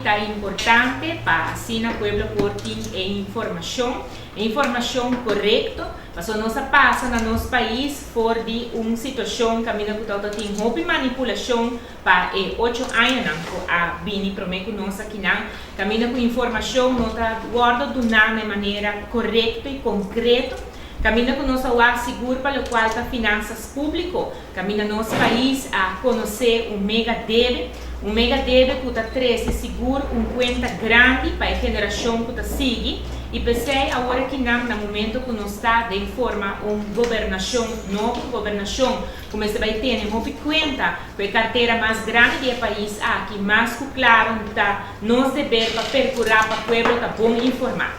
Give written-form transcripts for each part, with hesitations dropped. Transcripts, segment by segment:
Ta importante pa asina pueblo por tin e informacion, e informacion corecto, pasobra nos a pasa na nos pais for di un situacion caminda cu tabata tin hopi manipulacion pa e ocho añanan cu a bini prome cu nos akinan, caminda cu informacion no ta wordo duna na e manera corecto y concreto, caminda cu nos a wak sigur pa locual ta finanzas publico. Kaminda nos pais a konosé un mega debe, un mega debe ku ta trese sigur un kuenta grandi pa e generashon ku ta sigui, i p'esei awor akinan na momento ku nos ta den forma un gobernashon nobo, un gobernashon ku mester bai tene hopi kuenta ku e kartera mas grandi di e pais aki, mas ku klaro ta nos deber pa perkurá pa pueblo ta bon informá.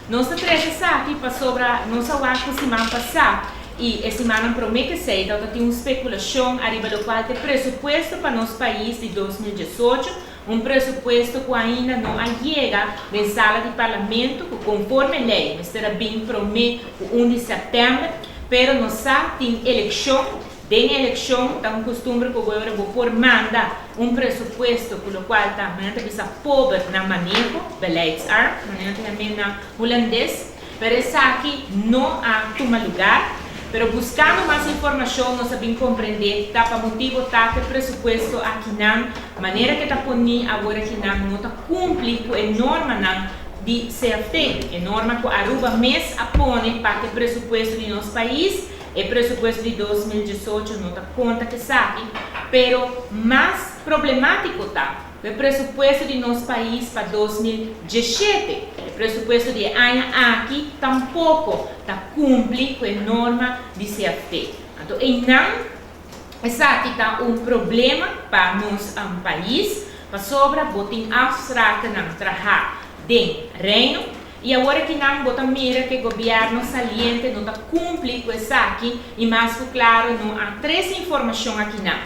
Nos ta trese esaki pasobra nos a wak ku siman pasá i e simannan promé ku esei tabata tin un spekulashon ariba lokual ta e presupuesto pa nos pais di 2018, un presupuesto ku ainda no a yega den sala di parlamento ku konforme lei mester a bin promé ku 1 di sèptèmber, pero nos sa tin elekshon. Den elekshon ta un kustumber ku bo bo por manda un presupuesto ku lokual ta manera ta bisa pober na maneho, beleidsarm, manera ta yam'é na hulandes, pero esaki no a tuma lugar. Pero buskando mas informashon nos a bin komprendé ta pa motibo ta ku e presupuesto akinan, manera ku e ta poní awor akinan, no ta kumpli ku e normanan di CFT, e norma ku Aruba mes a pone pa ku e presupuesto di nos pais. E presupuesto di 2018 no ta konta ku esaki, pero mas problemátiko ta ku e presupuesto di nos pais pa 2017, e presupuesto di e aña aki, tampoko ta kumpli ku e norma di CFT. Anto einan esaki ta un problema pa nos pais, pasobra bo tin afsprakennan trahá den Reino i awor akinan bo ta mira ku e gobièrnu saliente no ta kumpli ku esaki i mas ku klaro no a trese informashon akinan.